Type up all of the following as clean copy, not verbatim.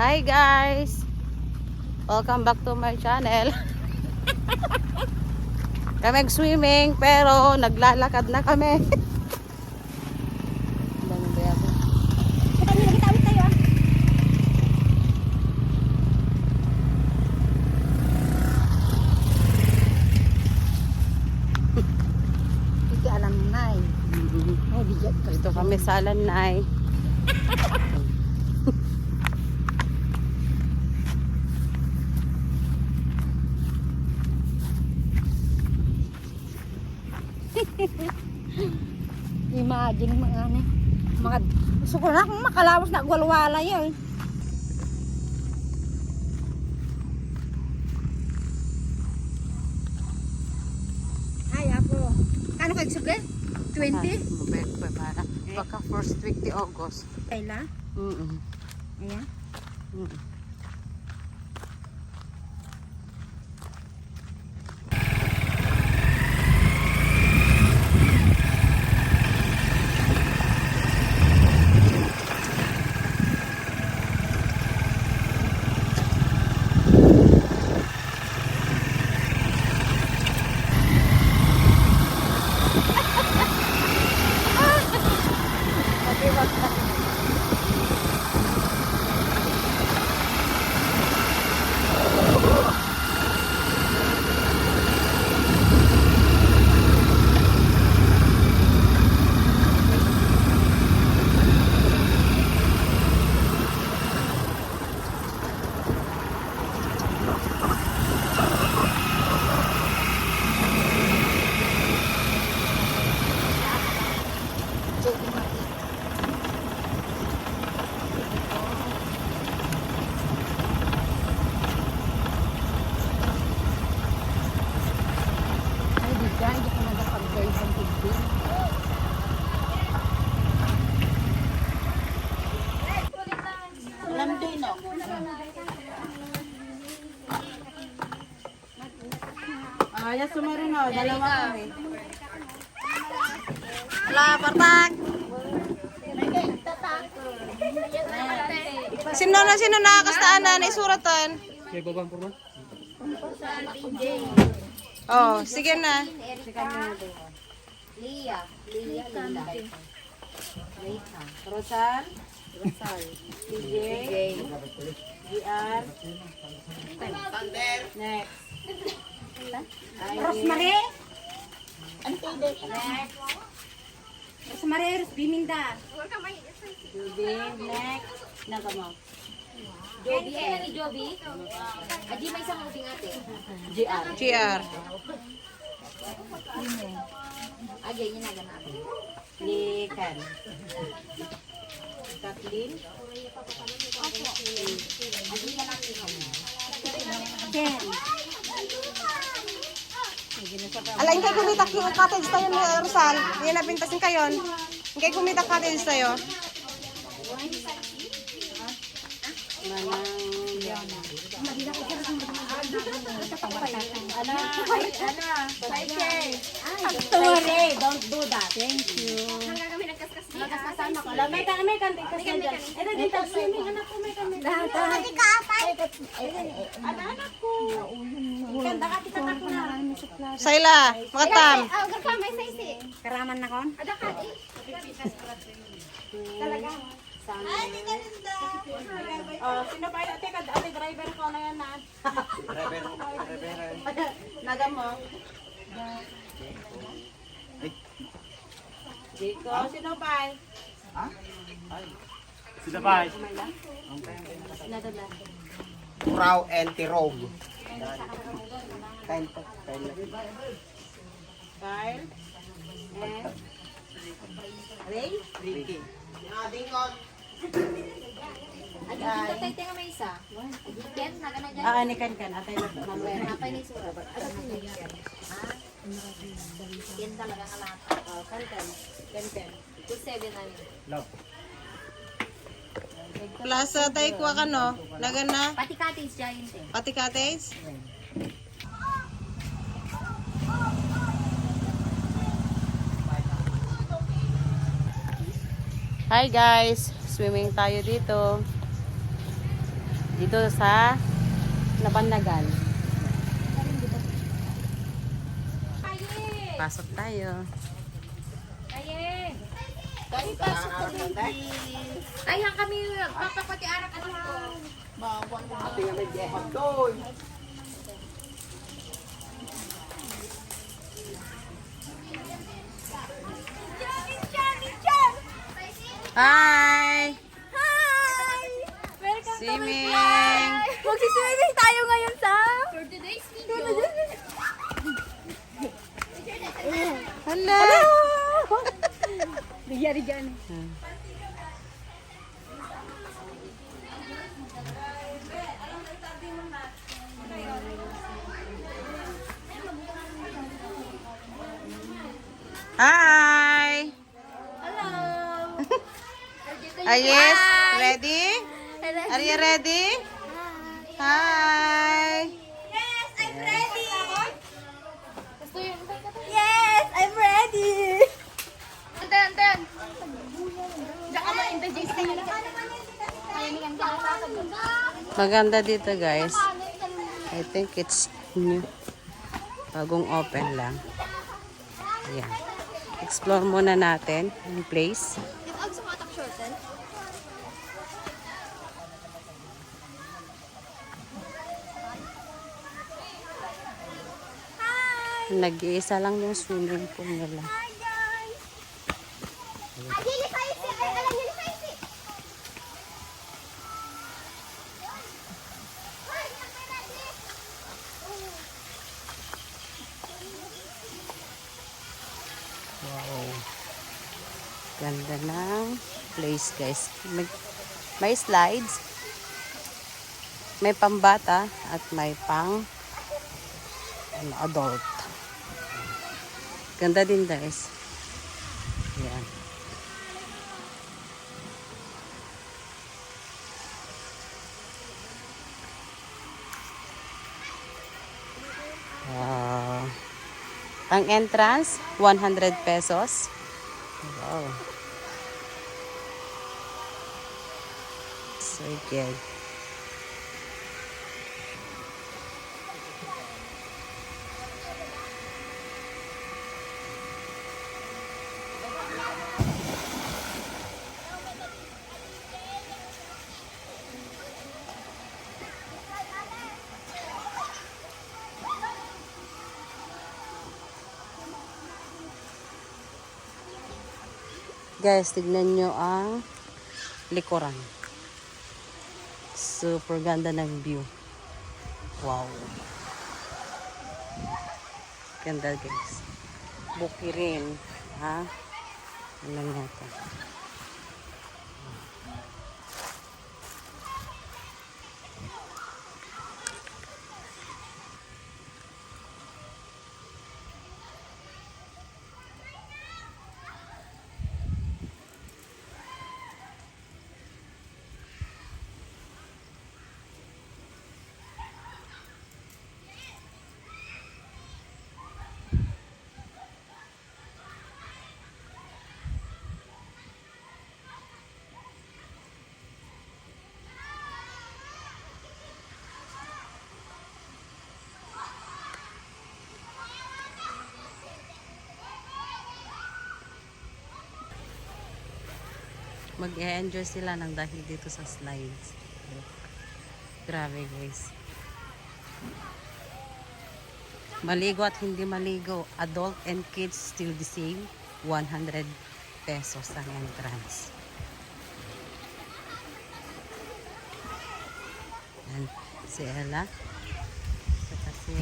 Hi guys! Welcome back to my channel. Kami swimming pero naglalakad na kami. Dami ba yan? Ito alam na eh. Ay, bigyan ka. Dito kami sa Alanay. Imagine mga ano. Mga gusto ko na kung makalawas na gwalwala yun. Ay, ako. Kano kayo suga? 20? Baka first week di August. Kayla? Ayan. Ay, bigyan. Hindi ko nagapag-guys ang tubig. Lambino. Ayan, sumarin o. Dalawa kami. Wala, partak! Sino nakakastaan na isuratan? May babang purman? Oh, sige na. Lia. Linda. Rosal. CJ. GR. Next. Rosemary? Rosemary, Biminda. Next. Nagamo. Joby, ay lang ni Joby. Adi may isang ubing ate. GR. Agay niya na ganap. Likan. Kathleen. Adi ka lang ikaw. Ken. Ala, hindi kumita yung cottage tayo ni Rosal. Hindi na pintasin kayo. Hindi kumita cottage tayo. Story, don't do that. Thank you. Magkaskasama ko. May kan kasi dyan. Ito din tag swimming anak ko may kami. Hindi ka apay. Anak ko. Ganda ka tika ko na. Sayla, makatam. Garpa may saisi. Karaman na kon. Ada ka eh. Talaga. Oh, sino ba yung ate driver ko na yan na? Nagamo. Dito, sino ba? Sila ba? Frau and Tirog. Kain po. Kyle. Ray? Ricky. Dingon. Adi kita tay tenga may isa. Adi ken na kana dyan. Ni kan. Atay na. Napay ni surat. Ada sini. Ken talaga nga lahat. Kan. 27 na yun. Love. Plus, tayo kuha ka no? Nagana? Pati cottage giant eh. Pati cottage? Hi guys! Swimming tayo dito. Dito sa Nabannagan. Pasok tayo. Aye. Kami pasok ko Ay, hang kami magpapapati arak ano ko. Ate nga may jehot doon. Hi! Hi! Welcome Swimming! Magsiswimming tayo ngayon sa... For today's video. Hala! Nagyari dyan. Hi! Hello! Are you ready? Are you ready? Hi! Yes, I'm ready! Yes, I'm ready! Anten. Diyan ka ma-in the JC. Maganda dito guys. I think it's new. Bagong open lang. Ayan. Explore muna natin yung place. Nag-iisa lang yung swimming pool nila. Hi guys! Ayili sa isi! Ayili sa isi! Wow. Ganda ng place guys. May slides. May pambata at may pang adult. Ganda din guys. Yan. Ang entrance, 100 pesos. Wow. So good. Guys, tignan nyo ang likuran. Super ganda ng view. Wow. Ganda guys. Bukirin. Ha? Ano nga ito? Mag-e-enjoy sila ng dahil dito sa slides. Grabe guys. Maligo at hindi maligo. Adult and kids still the same. 100 pesos ang entrance. And si Ella. Kasi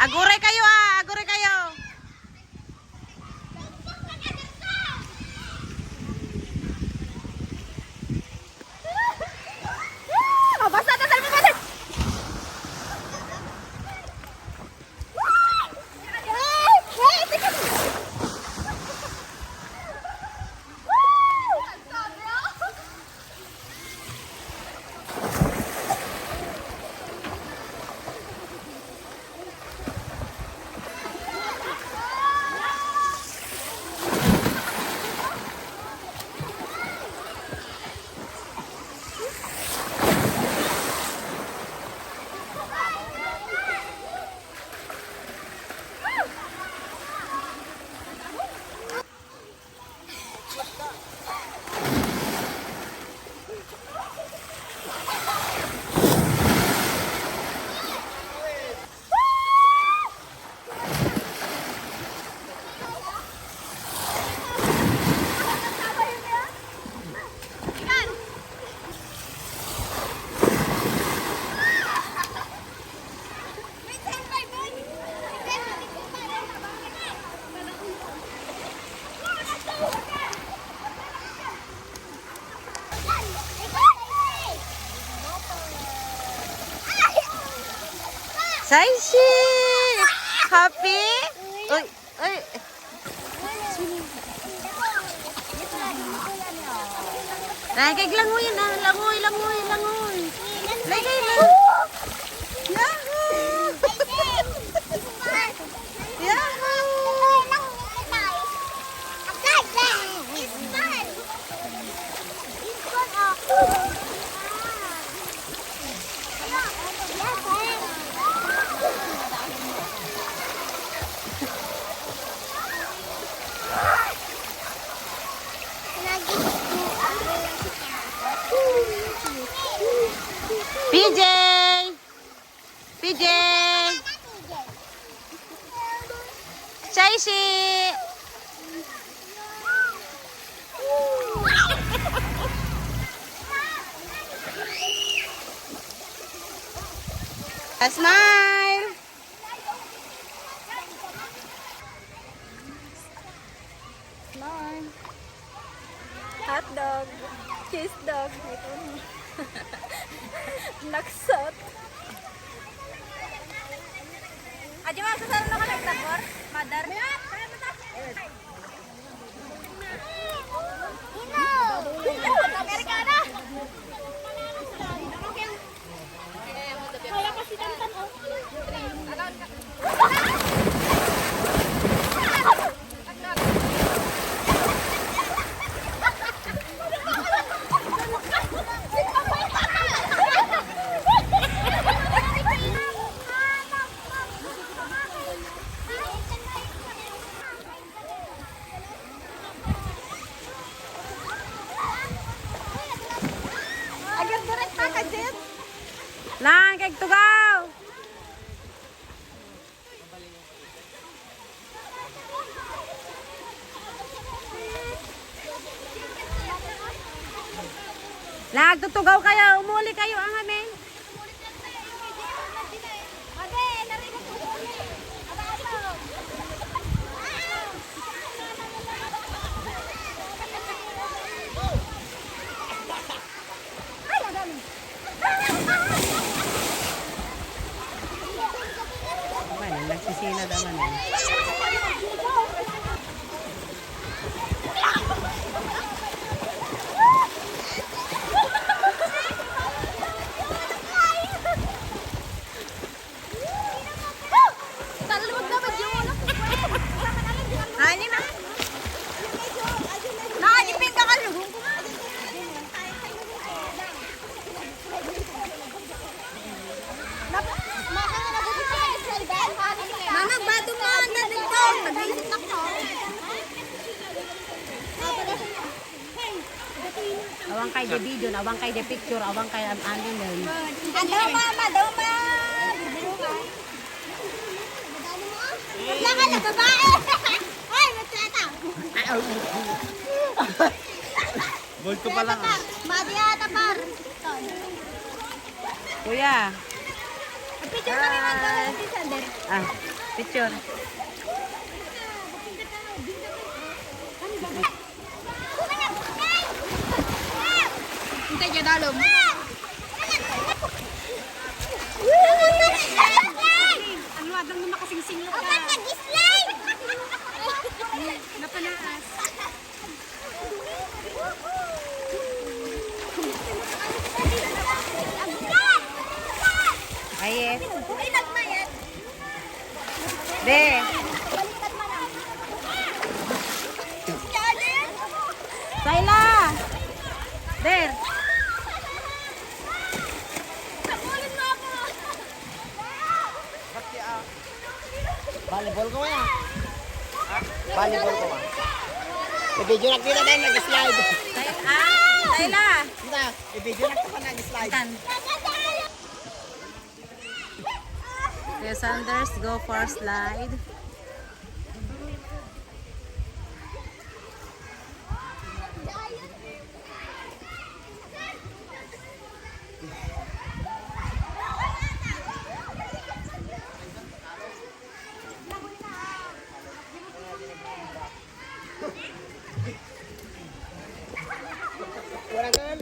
Aguray kayo aguray kayo. Basta na sa mga Saishi! Happy? Uy, uy. Lagay langoy na, langoy, langoy, langoy. Lagay lang. Yahoo! PJ! PJ! Chaishi! A smile! Hot dog. Cheese dog. Ito. Naksot. Aja masuk sana na ka nagtapor? Mother? Amerikana! Kaya kasi tantan oh. Agad direct ka, Jet. Lang, kay tugaw! Lang, tutugaw kayo, umuli kayo ang amin. Ade, narinig ko. Ano, nagsisina naman eh. Talwag na ba yun? Ani na. Nakajipin ka ka lugong ko. Mama, bato mo ang dating ko. Nag-iisip na ko. Awang kay de video, awang kay de picture, awang kay amin nun. Ano, mama? Daw, ma. Wala ka na, babae. Ay, matsata. Bold ko pa lang. Mati ata par. Kuya, Picture kami magkakaroon si Sander. ah, picture. Hintay niya dalom. Ang luwadang mo makasingsing lang ka. Ang nag-slide! Napanaas. Ay, yes. Ay, nagmayat. De, Balikat mo na. Jaden! Sayla! Der! Sabulin mo ako! Volleyball ko yan. Volleyball ko man. I-video na kita tayo nag-slide. Tayla! Kita, i-video na kita nag-slide. Kuya Sanders, go for slide. Wala girl.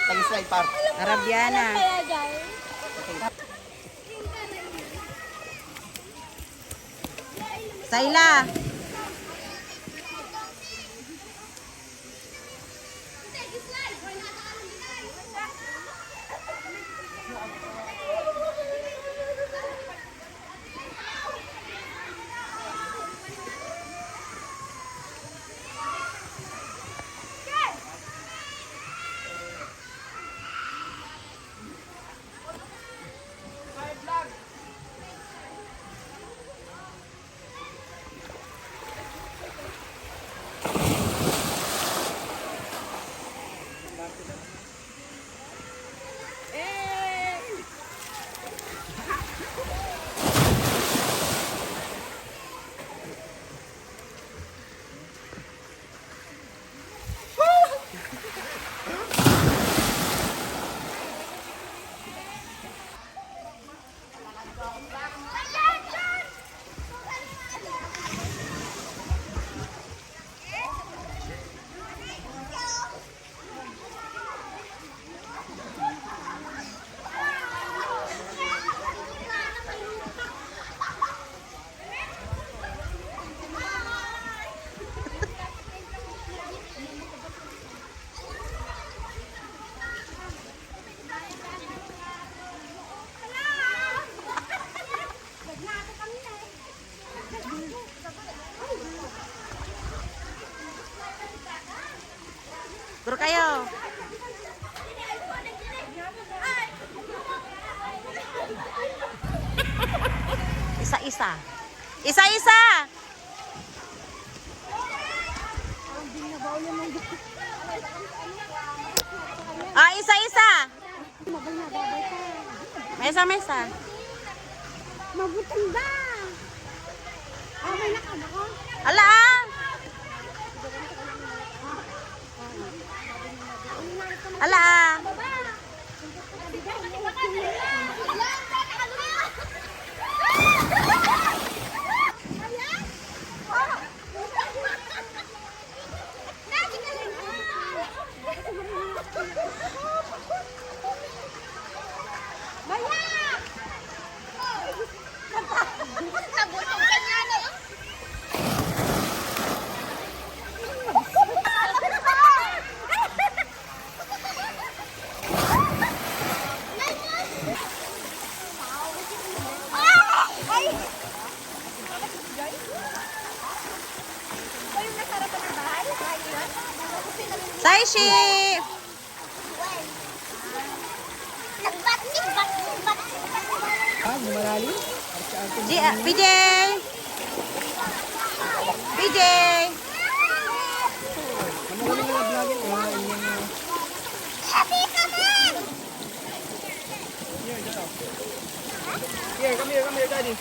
Tag-slide par. Arabiana. Sayla. Guru kayo. Isa-isa. Isa-isa. Ah, isa-isa. Mesa-mesa. Mabuting ba? Okay na ka ba ko? Ala ah. Ala ah. Saishi! Ah, malalim. PJ! PJ! Magaling na vlogin. Here, come here, daddy.